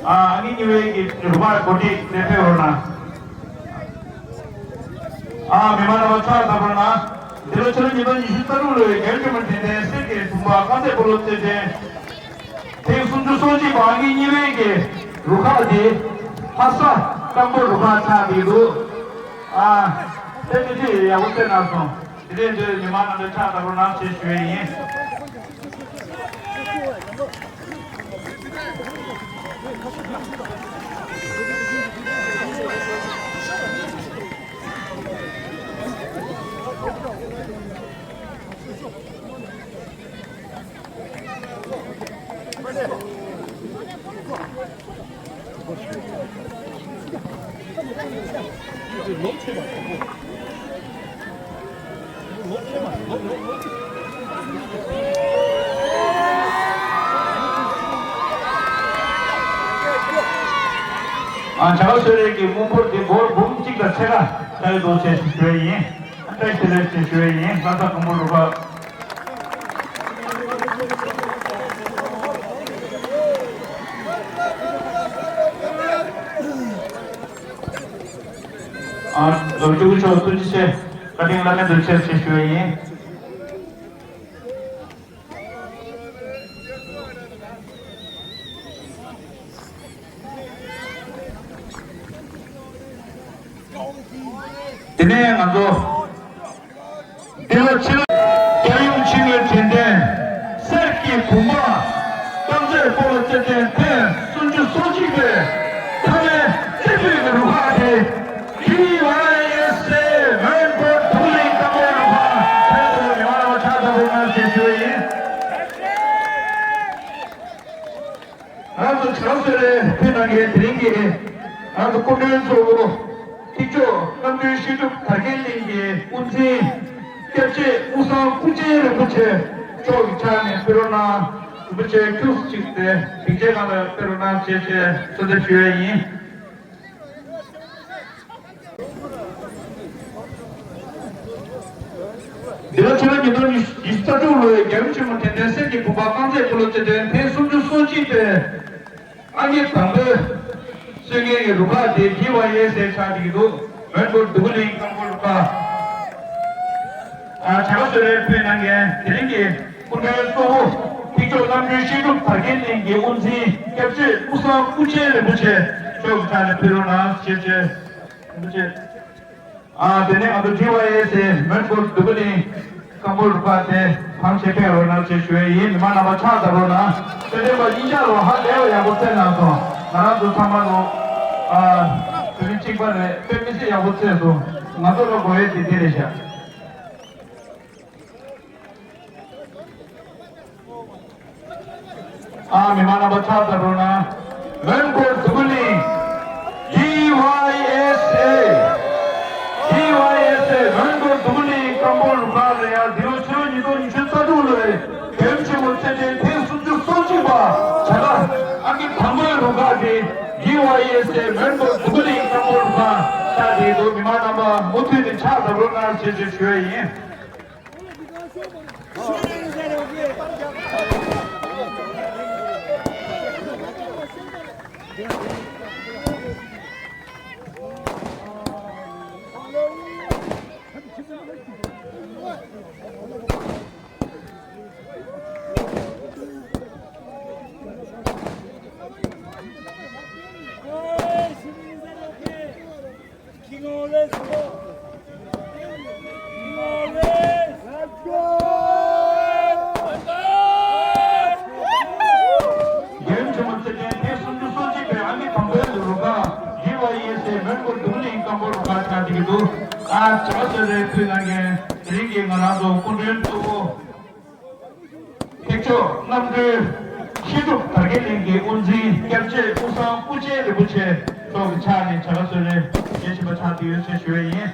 ཨ་ཨ་ནི་གཉིས་པའི་གི་རུ་མ་གོ་སྒྲིག་ལས་ཕེབས་རོགས་གནང་། ཨ་མི་མང་རྣམ་པ་ཕྱག་བརྡབ་རོགས་གནང་། འདི་ལོ་ཕྱི་ལོ་ཉིས་སྟོང་ཉི་ཤུ་རྩ་དྲུག་ལོའི་རྒྱལ་ཡུམ་ཆེན་མོ་དྲན་རྟེན་གསེར་གྱི་བུམ་པ་དཀར་མཛེས་སྤོ་ལོ་རྩེད་འགྲན་ཐེངས་སུམ་ཅུ་སོ་གཅིག་པ་ཨང་ཀི་གཉིས་པའི་གི་རུ་ཁག་འདི་ལྷ་ས་སྐམ་པོ་རུ་ཁག་ཆགས་བསྡད་འདུག་ཨ་དེ་ནི་ཅི་ཡག་པོ་བྱས་གནང་སོང་། དེ་འདྲའི་འདོད་མི་མང་རྣམས་ལ་ཕྱག་བརྡབ་རོགས་གནང་ཞེས་ཞུ་ཡས་ཡིན། ཨ་བྱ་དགའ་གསོལ་རས་ཀྱི་དངུལ་འབོར་འདི་སྒོར་འབུམ་གཅིག་དང་ཕྱེད་ཀ་ལྷག་འདུག་ཅེས་ཞུ་ཡས་ཡིན། བཀྲ་ཤིས་བདེ་ལེགས་ཞེས་ཞུ་ཡས་ཡིན། ལྷ་ས་སྐམ་པོ་རུ་ཁག་ཨ་རྡོ་རྗེ་སྐུ་མཆོག་ཐུགས་རྗེ་ཆེ། བཀའ་དྲིན་བླ་མེད་དུ་ཆེ་ཞེས་ཞུ་ཡས་ཡིན། དེ་ནས་ང་ཚོ་འདི་ལོ་ཕྱི་ལོ་རྒྱལ་ཡུམ་ཆེན་མོའི་དྲན་རྟེན་གསེར་གྱི་བུམ་པ་དཀར་མཛེས་སྤོ་ལོ་རྩེད་འགྲན་ཐེངས་སུམ་ཅུ་སོ་གཅིག་པའི་མཐའ་མའི་རྩེ་ཕུད་ཀྱི་རུ་ཁག་དེ་ཊི་ཝའི་ཨེས་ཨེ་མོན་གྷོ་ཐུག་ལིང་སྐམ་པོའི་རུ་ཁག་ཐེངས་དུ་མི་མང་རྣམ་པ་ཕྱག་བརྡབ་རོགས་གནང་ཞེས་ཞུ་བ་ཡིན། ང་ཚོ་བྱ་དགའ་གསོལ་རས་ཕུལ་གནང་མཁན་དེ་རིང་གི་ང་ཚོ་སྐུ་མགྲོན་གཙོ་བོ་ཐེག་མཆོག་རྣམ་གྲོལ་ཆོས་གྲུབ་དར་རྒྱས་གླིང་གི་དབུ་འཛིན་ སྐྱབས་རྗེ་དབུས་གཙང་སྐུ་ཕྲེང་རིན་པོ་ཆེ་མཆོག་གི་ཕྱག་ནས་ཕུལ་རོགས་གནང་། རིན་པོ་ཆེ་ཁྱུག་ཙམ་ཅིག་དེ་སྡིངས་ཆའི་སྒང་ལ་ཕུལ་རོགས་གནང་ཞེས་ཞེས་གསོལ་འདེབས་ཞུ་ཡས་ཡིན། འདི་ལོ་ཕྱི་ལོ་ཉིས་སྟོང་ཉི་ཤུ་རྩ་དྲུག་ལོའི་རྒྱལ་ཡུམ་ཆེན་མོ་དྲན་རྟེན་གསེར་གྱི་བུམ་པ་རྐང་རྩེད་སྤོ་ལོ་རྩེད་འགྲན་ཐེངས་སུམ་ཅུ་སོ་གཅིག་པའི་ཨང་ཀི་དང་པོའི་སྲོལ་ངན་གྱི་རུ་ཁག་དེ་ཌི་ཝའི་ཨེས་ཨེ་ཆགས་བསྡད་ཀྱི་འདུག་མོན་གྷོ་འདོད་རྒུ་གླིང་ཀམ་པོ་རུ་ཁག་ཨ་བྱ་དགའ་གསོལ་རས་ཕུལ་གནང་མཁན་དེ་རིང་གི་སྐུ་མགྲོན་གཙོ་བོ་ཐེག་མཆོག་རྣམ་གྲོལ་བཤད་སྒྲུབ་དར་རྒྱས་གླིང་གི་དབུ་འཛིན་སྐྱབས་རྗེ་དབུས་གཙང་སྐུ་ཕྲེང་རིན་པོ་ཆེ་མཆོག་གི་ཕྱག་ནས་ཕུལ་རོགས་གནང་ཞེས་བྱས། རིན་པོ་ཆེ། ཨ་དེ་ནས་ང་ཚོ་ཌི་ཝའི་ཨེས་ཨེ་མོན་གྷོ་འདོད་རྒུ་གླིང་ཀམ་པོ་རུ་ཁག་དེ་ཕམ་ཆེད་ཕེབས་རོགས་གནང་ཞེས་ཞུ་ཡས་ཡིན། མི་མང་རྣམ་པ་ཕྱག་བརྡབ་རོགས་གནང་། དཔེ་སྟོན་པ་དབྱིན་ཇག་ལོ་ཧ་ལས་པ་ཡག་པོ་རྩེད་གནང་སོང་། ང་རང་ཚོ་ཚང་མ་ལོ་ཨ་དེ་རིང་གཅིག་པ་རེད། དཔེ་མི་སྲིད་ཡག་པོ་རྩེད་སོང་། ང་ཚོ་ལ་དགོས་ཡས་དེ་འདི་རེད་ཤག་ཨ་མི་མང་རྣམ་པ་ཕྱག་བརྡབ་རོགས་གནང་། མོན་གྷོ་འདོད་རྒུ་གླིང་ཌི་ཝའི་ཨེས་ཨེ། ཌི་ཝའི་ཨེས་ཨེ་མོན་གྷོ་འདོད་རྒུ་གླིང་ཀམ་པོ་རུ་ཁག་ལ་ཡང་འདི་ལོ་ཕྱི་ལོ་ཉིས་སྟོང་ཉི་ཤུ་རྩ་དྲུག་ལོའི་རྒྱལ་ཡུམ་ཆེན་མོ་རྩེད་འགྲན་ཐེངས་སུམ་ཅུ་སོ་གཅིག་པ་བྱ་དགའ་ཨང་ཀི་དང་པོའི་རུ་ཁག་དེ་ཌི་ཝའི་ཨེས་ཨེ་མོན་གྷོ་འདོད་རྒུ་གླིང་ཀམ་པོ་རུ་ཁག་ཆགས་བསྡད་འདུག་མི་མང་རྣམ་པ་མུ་མཐུད་ནས་ཕྱག་བརྡབ་རོགས་གནང་ཞེས་ཞུ་ཡས་ཡིན། རྒྱལ་ཡུམ་ཆེན་མོ་རྩེད་འགྲན་ཐེངས་སུམ་ཅུ་སོ་གཅིག་པའི་ཨ་མི་དང་པོའི་རུ་ཁག་ཌི་ཝའི་ཨེས་ཨེ་མོན་གྷོ་འདོད་རྒུ་གླིང་ཀམ་པོ་རུ་ཁག་ཆགས་བསྡད་ཀྱི་འདུག་ཨ་བྱ་དགའ་གསོལ་རས་ཕུལ་གནང་མཁན་དེ་རིང་གི་ང་རང་ཚོ་སྐུ་མགྲོན་གཙོ་བོ། ཐེག་མཆོག་རྣམ་གྲོལ་བཤད་སྒྲུབ་དར་རྒྱས་གླིང་གི་དབུ་འཛིན་སྐྱབས་རྗེ་དབུས་གཙང་སྐུ་ཕྲེང་རིན་པོ་ཆེ་མཆོག་གི་ཕྱག་ནས་བྱ་དགའ་གསོལ་རས་རྒྱས་ཤིང་པ་ཆགས་བསྡད་ཡོད་ཅེས་ཞུ་བ་ཡིན།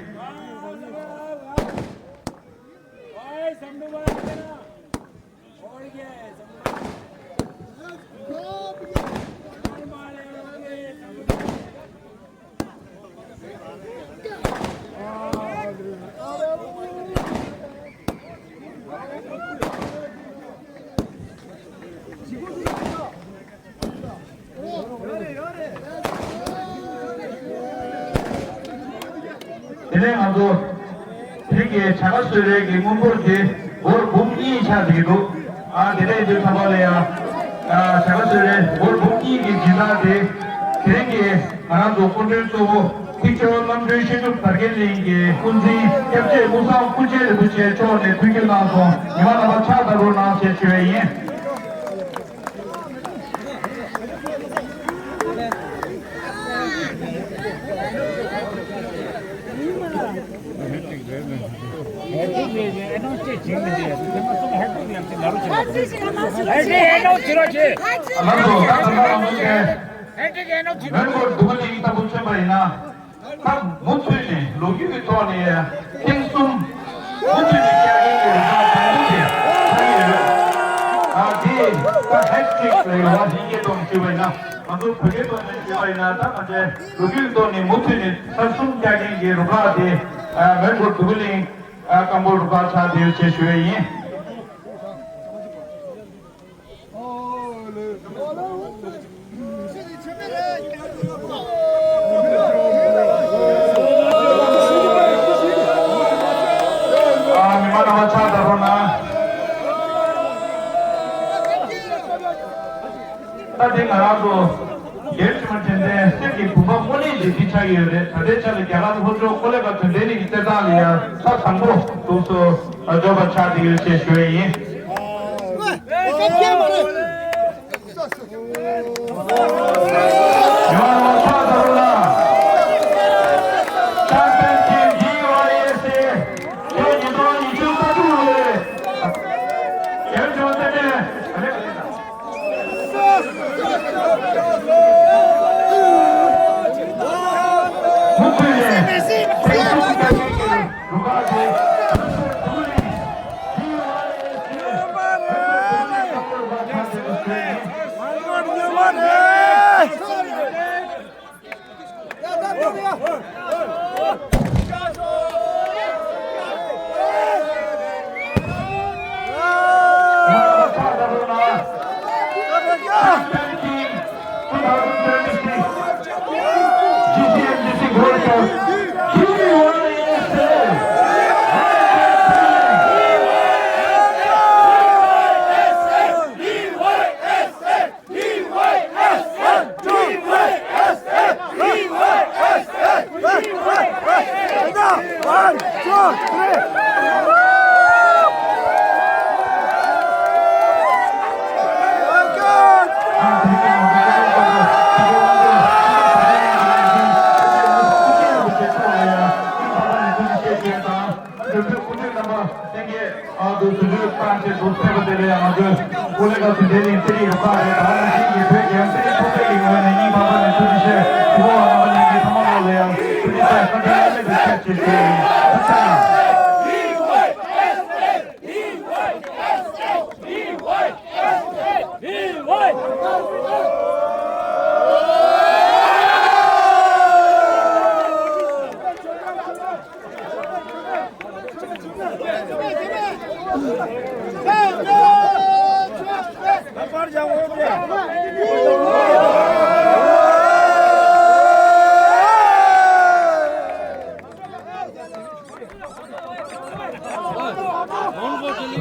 དེ་ནས་ང་ཚོ་དེ་རིང་གི་བྱ་དགའ་གསོལ་རས་ཀྱི་དངུལ་འབོར་དེ་སྒོར་འབུམ་གཉིས་ཆགས་བསྡད་ཀྱི་འདུག་ཨ་དེ་ནས་དེ་ཚང་མ་ལ་ཡང་ཨ་བྱ་དགའ་གསོལ་རས་སྒོར་འབུམ་གཉིས་ཀྱི་སྦྱིན་བདག་དེ་དེ་རིང་གི་ང་རང་ཚོ་སྐུ་མགྲོན་གཙོ་བོ་ཐེག་མཆོག་རྣམ་གྲོལ་བཤད་སྒྲུབ་དར་རྒྱས་གླིང་གི་དབུ་འཛིན་སྐྱབས་རྗེ་དབུས་གཙང་སྐུ་ཕྲེང་རིན་པོ་ཆེ་མཆོག་ནས་ཐུགས་རྒྱུད་གནང་སོང་། ཉི་མ་རྣམ་པ་ཕྱག་བརྡབ་རོགས་གནང་ཞེས་ཞུ་བ་ཡིན། ལགས་སོ། ད་ད་ལྟ་ང་ཚོ་གི་མོན་གྷོ་འདོད་རྒུ་གླིང་ལྟ་བུ་མཚོན་པ་ཡིན་ན། ད་མུ་མཐུད་ནས་ལོ་རྒྱུས་ཀྱི་ཐོག་ནས་ཐེངས་གསུམ་མུ་མཐུད་ནས་བསྐྱར་ཟློས་ཀྱི་རིམ་པ་དང་པོ་དེ་ཆགས་ཀྱི་ཡོད། ཨ་དེ་ད་ཧེ་ཊི་རིག་ལབ་ཡོད་པ། དབྱིན་སྐད་ཐོག་ནས་ཞུས་པ་ཡིན་ན། ང་ཚོ་བོད་སྐད་ཐོག་ནས་ཞུས་པ་ཡིན་ན། ད་ང་ཚོའི་ལོ་རྒྱུས་ཀྱི་ཐོག་ནས་མུ་མཐུད་ནས་ཆ་གསུམ་བསྐྱར་ཟློས་ཀྱི་རུ་ཁག་དེ་ཨ་མོན་གྷོ་འདོད་རྒུ་གླིང་ཨ་ཀམ་པོ་རུ་ཁག་ཆགས་བསྡད་ཡོད་ཅེས་ཞུ་ཡས་ཡིན། ཨ་མི་མང་རྣམ་པ་ཕྱག་བརྡབ་རོགས་གནང་། ད་དེ་ང་རང་ཚོ་རྒྱལ་ཕྱི་མ་དྲན་རྟེན་གསེར་གྱི་བུམ་པ་དངོས་གནས་ལེགས་བྲིས་ཆགས་ཀྱི་ཡོད་རེད། ད་ལྟའི་ཆ་ལ་རྒྱ་གར་ལྷོ་ཕྱོགས་ཀོ་ལེ་གྷལ་དོན་ལྡན་གླིང་གི་རྩེད་ཐང་ལ་ཡང་ས་དང་པོ་འདུག་སོ། འབྱོར་བ་ཆགས་བསྡད་ཡོད་ཅེས་ཞུ་ཡས་ཡིན། ཡོང་བ་ཕྱག་བརྡབ་རོགས་གནང་། ཆེམ་པི་ཡན་ཊིབ་ཌི་ཝའི་ཨེས་ཨེ་ལོ་ཉིས་སྟོང་ཉི་ཤུ་རྩ་དྲུག་ལོའི་རྒྱལ་ཡུམ་ཆེན་མོ་རྩེད་འགྲན། མུ་མཐུད་ནས་ཐེངས་གསུམ་བསྐྱར་ཟློས་ཀྱི་རུ་ཁག་དེ་འདོད་རྒུ་གླིང་ One, two, three.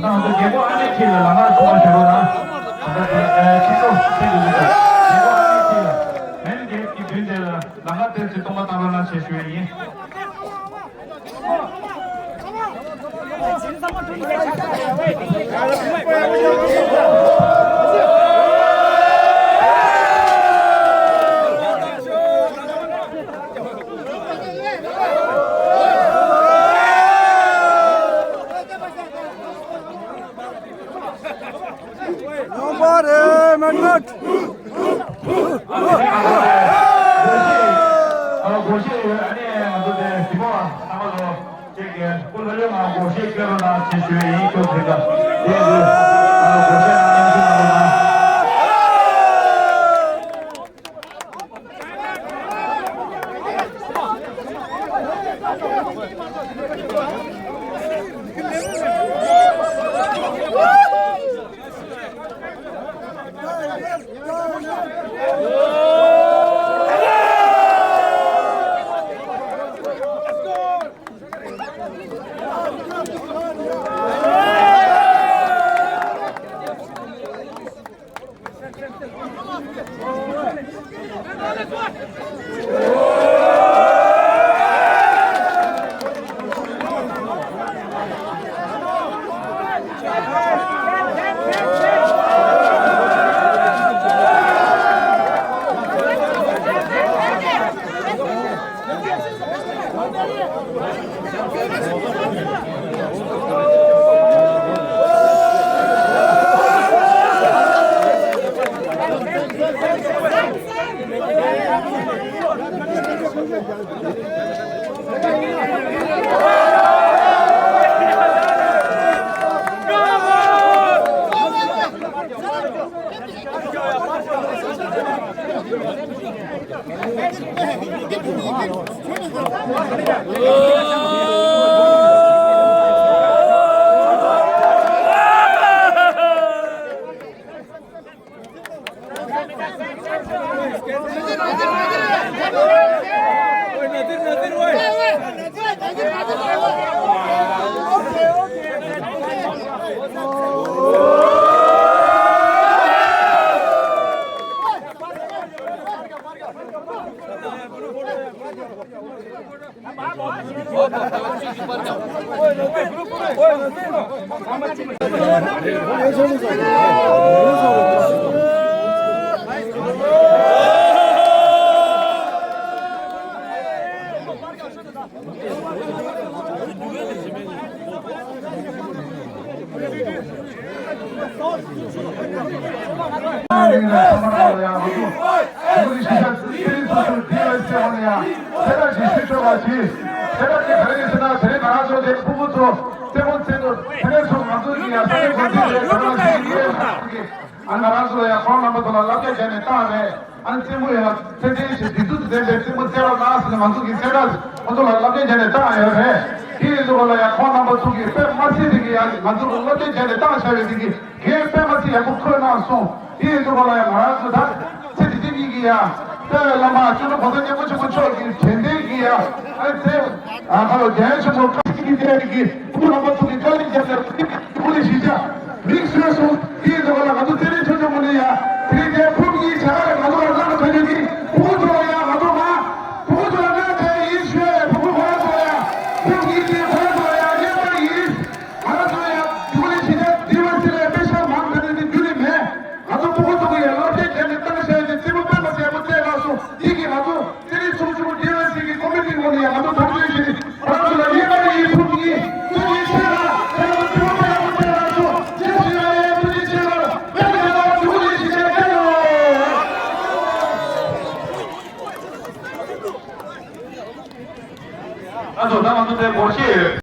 རྒན་པོ་ཨ་ནེ་ཁྱེད་ལ་ལམ་ཁ་ཐོག་ཞུ་རོགས་གནང་། ཨ་ཕྱི་དྲོ་ཐེངས་འདི་ལ་རྒན་པོ་ཨ་ནེ་ཁྱེད་ལ་མེམ་རྒྱལ་གྱི་མདུན་དེ་ལ་ལམ་ཁ་དེར་ཅིག་སྟོན་པ་བཏང་རོགས་གནང་ཞེས་ཞུ་ཡི་ཡིན། ཡོང་པ་རེད་མན་ནོད། ཨ་སྒོར་གཞས་ཡོད། ཨ་ནི་ང་ཚོ་དེ་དེ་མོ་ཨ་མ་ལོ་ཅིག་གི་སྐུ་ལྷོད་ལྷོད་ངང་སྒོར་གཞས་སྐྱོན་རོགས་གནང་ཞེས་ཞུ་ཡི་ཡིན། ཁྱོད་དེ་ག་དེ་གི་ཨ་སྒོར་གཞས་ནང་མཉམ་ཞུགས་གནང་རོགས་གནང་། ཨ་ང་རང་ཚོ་ལ་ཡང་ཁོང་རྣམ་པ་ཚོ་ལ་བསླབ་བྱ་བྱས་ནས་བཏང་རེད། ཨ་ནི་རྩེད་མོ་ཡང་ཚད་ལྡན་ཞིག་སྒྲིག་འཛུགས་ལྡན་པའི་རྩེད་མོ་རྩེ་རོགས་གནང་ཟེར་ནས་ང་ཚོ་གི་སེམས་ཁྲལ་ང་ཚོ་ལ་བསླབ་བྱ་བྱས་ནས་བཏང་ཡོད་རེད། དེ་ཡིན་དུས་ལ་ཡང་ཁོང་རྣམ་པ་ཚོ་གིས་དཔེ་མ་སྲིད་པའི་གི་ཡང་ང་ཚོ་ལ་བསླབ་བྱ་བྱས་ནས་བཏང་བཞག་ཡོད་དེ་གི་གས་དཔེ་མ་སྲིད་ཡག་པོ་འཁོད་གནང་སོང་། དེ་ཡིན་དུས་ལ་ཡང་ང་རང་ཚོ་ད་ཚེ་འདི་དེ་གཉིས་ཀྱི་ཡང་དཔེ་བླ་མ་ལྕོགས་གྲུབ་གོང་ས་སྐྱབས་མགོན་ཆེན་པོ་མཆོག་གི་དྲན་རྟེན་གྱི་ཡང་ཨ་ནི་ཚེ་ཨ་ཁ་ལོ་རྒྱལ་ཡོངས་ཆེན་མོ་བཀའ་ཤིས་ཀྱི་དེ་གི་སྐུ་རྣམ་པ་ཚོ་གི་བཀའ་ལན་བརྒྱབ་ནས་སྐུ་ལས་གཞིས་ཆགས། མིག་སོས་སོང་། དེའི་འདུག་ལ་ང་ཚོ་རྩེད་རིགས་ཆུང་ཆུང་མ་ནི་ཡ། དེ་རིང་དེ་ཕུགས་ཀྱི་བྱ་དགའ་ང་ཚོ་ལ་བླངས་ཐོན་རྒྱུ་དེ་ཕུགས་ཚོ་ཡ་ང་ཚོ་མ། ཕུགས་ཚོ་ལ་བླངས་ཐོན་ཡིན་ཞུས་ཕུགས་ཁོ་རང་ཚོ་ཡ། ཕུགས་ ཡིན་ཏེ་ཁོང་ཚོ་ཡང་རྙེད་པ་ཡིན། ང་རང་ཚོ་ཡང་འདི་བ་ཞིག་ནས་འདི་བ་ཞིག་ལ་དཔེ་ཤག་མང་དྲགས་ནས་འདི་རྒྱུ་ནི་མེད། ང་ཚོ་ཕྲུ་གུ་ཚོ་གི་ཡང་སློབ་གྲྭའི་རྒྱབ་ནས་བཏང་བཞག་ཡོད་དེ་རྩེད་མོ་དཔེ་མ་བྱས་པོ་བཙལ་ལགས་སོ། འདི་གི་ང་ཚོ་དེ་རིང་ཚོགས་ཞུགས་འདི་བ་ཞིག་གི་ཀོ་མི་ཊི་ངོས་ནས་ཡང་ང་ཚོ་དོན་འཁྱོལ་ཞིག་ནི་ང་རང་ཚོ་ལ་རྙེད་པ་ཡིན། ཕྲུ་གུ་ཡིན། ཐུགས་རྗེ་ཆེ་ལགས། ཁྱེད་རང་ཚོ་ཕྲུ་གུ་དཔེ་ཡག་པོ་བཙལ་ལགས་སོ། རྗེས་སུ་ཡང་ཡང་ཐུགས་རྗེ་ཆེ་ལགས། དཔེ་མི་སྲིད་པ་ཕྲུ་གུ་ལས་ཞིག་བྱས་ཁྱེད་རང་། ང་ཚོ་ད་ང་ཚོ་དེ་སྒོར་གཞས་ཡོད།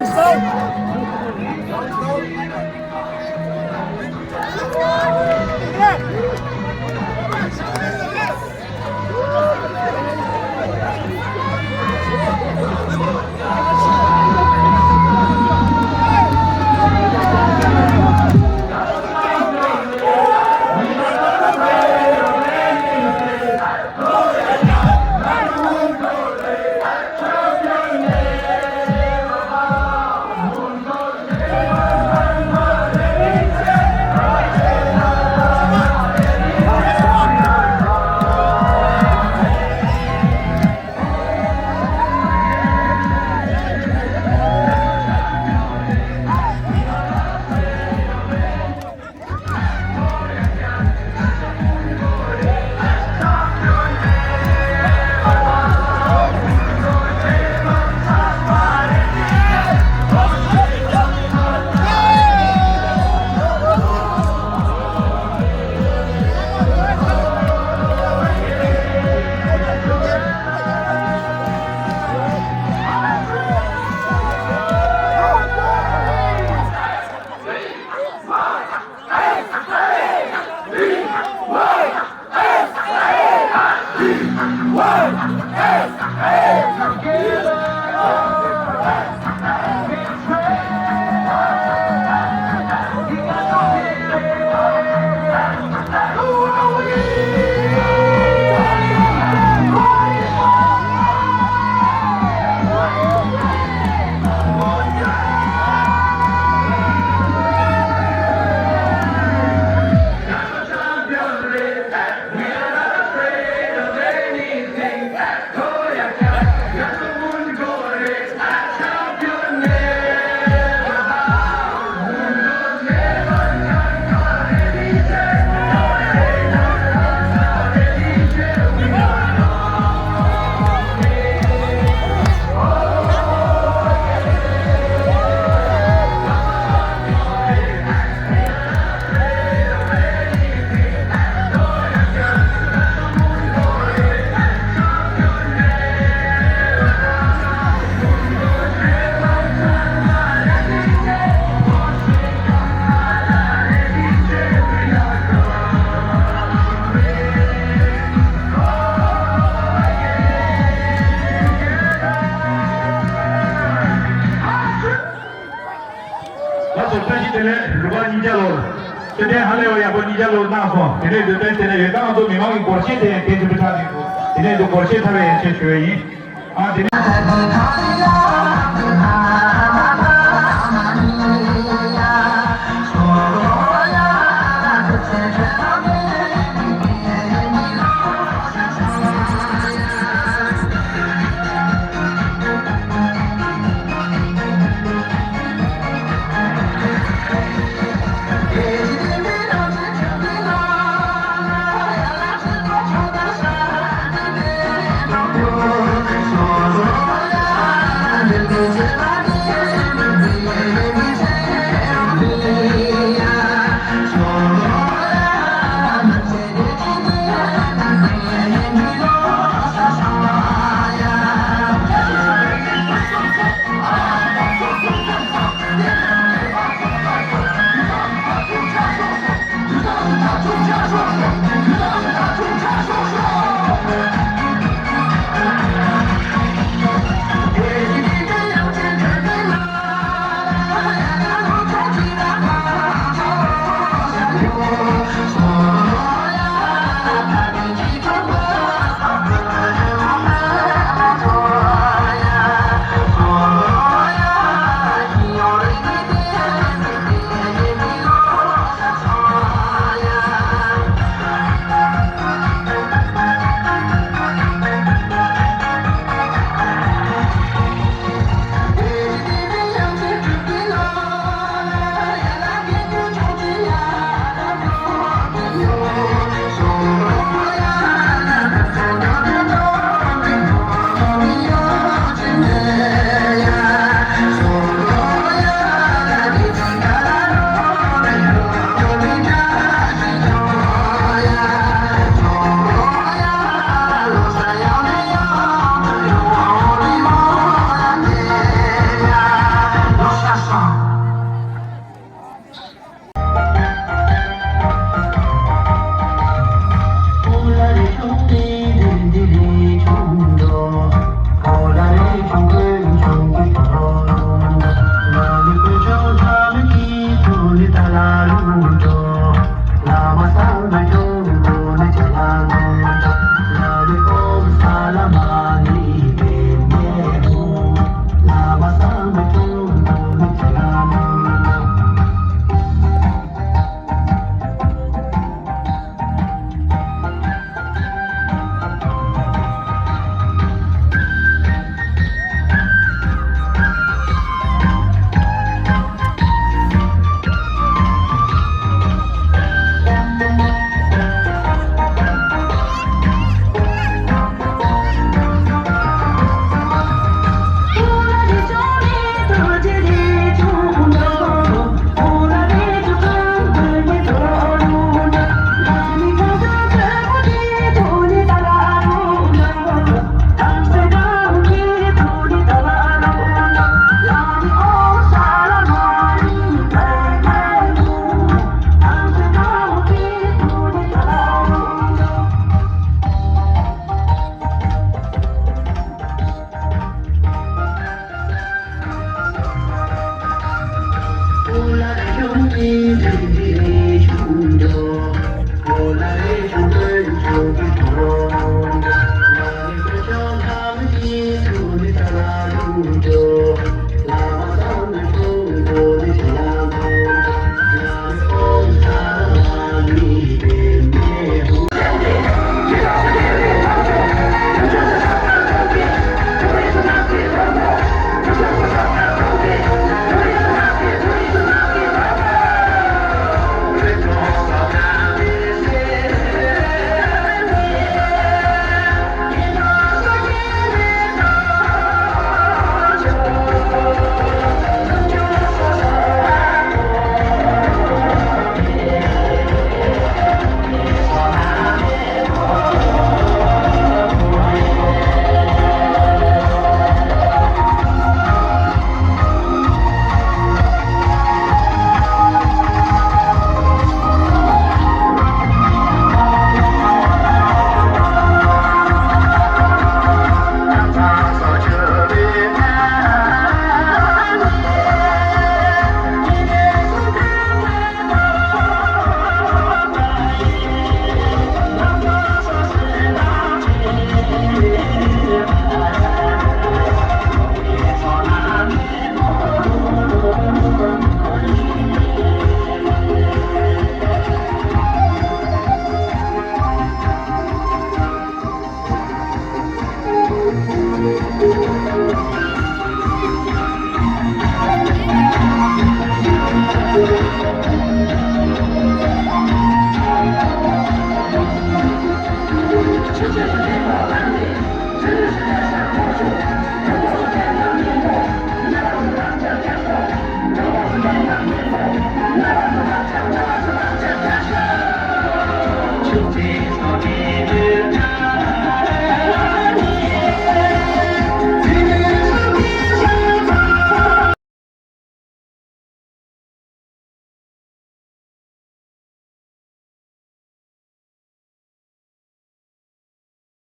ལགས་སོ། བཀྲ་ཤིས་བདེ་ལེགས། རེས་གཟའ་ཉིན་ལོར་སྟོན་ཐོག་ཧ་ལས་པ་ཡག་པོ་ཉིན་ལོར་གནང་སོང་། དེ་ནས་འདོད་དོན་དེ་ནས་ཡོད་ཙང་ང་ཚོ་མི་མང་གི་སྒོར་གཞས་དེ་ཡང་དེ་ཚོ་ཕུལ་ཐག་ཆོད་འདུག་དེ་ནས་འདུག་སྒོར་གཞས་ཚར་བའི་ཡང་ཆེད་ཞུ་བ་ཡིན། ཨ་དེ་ནས།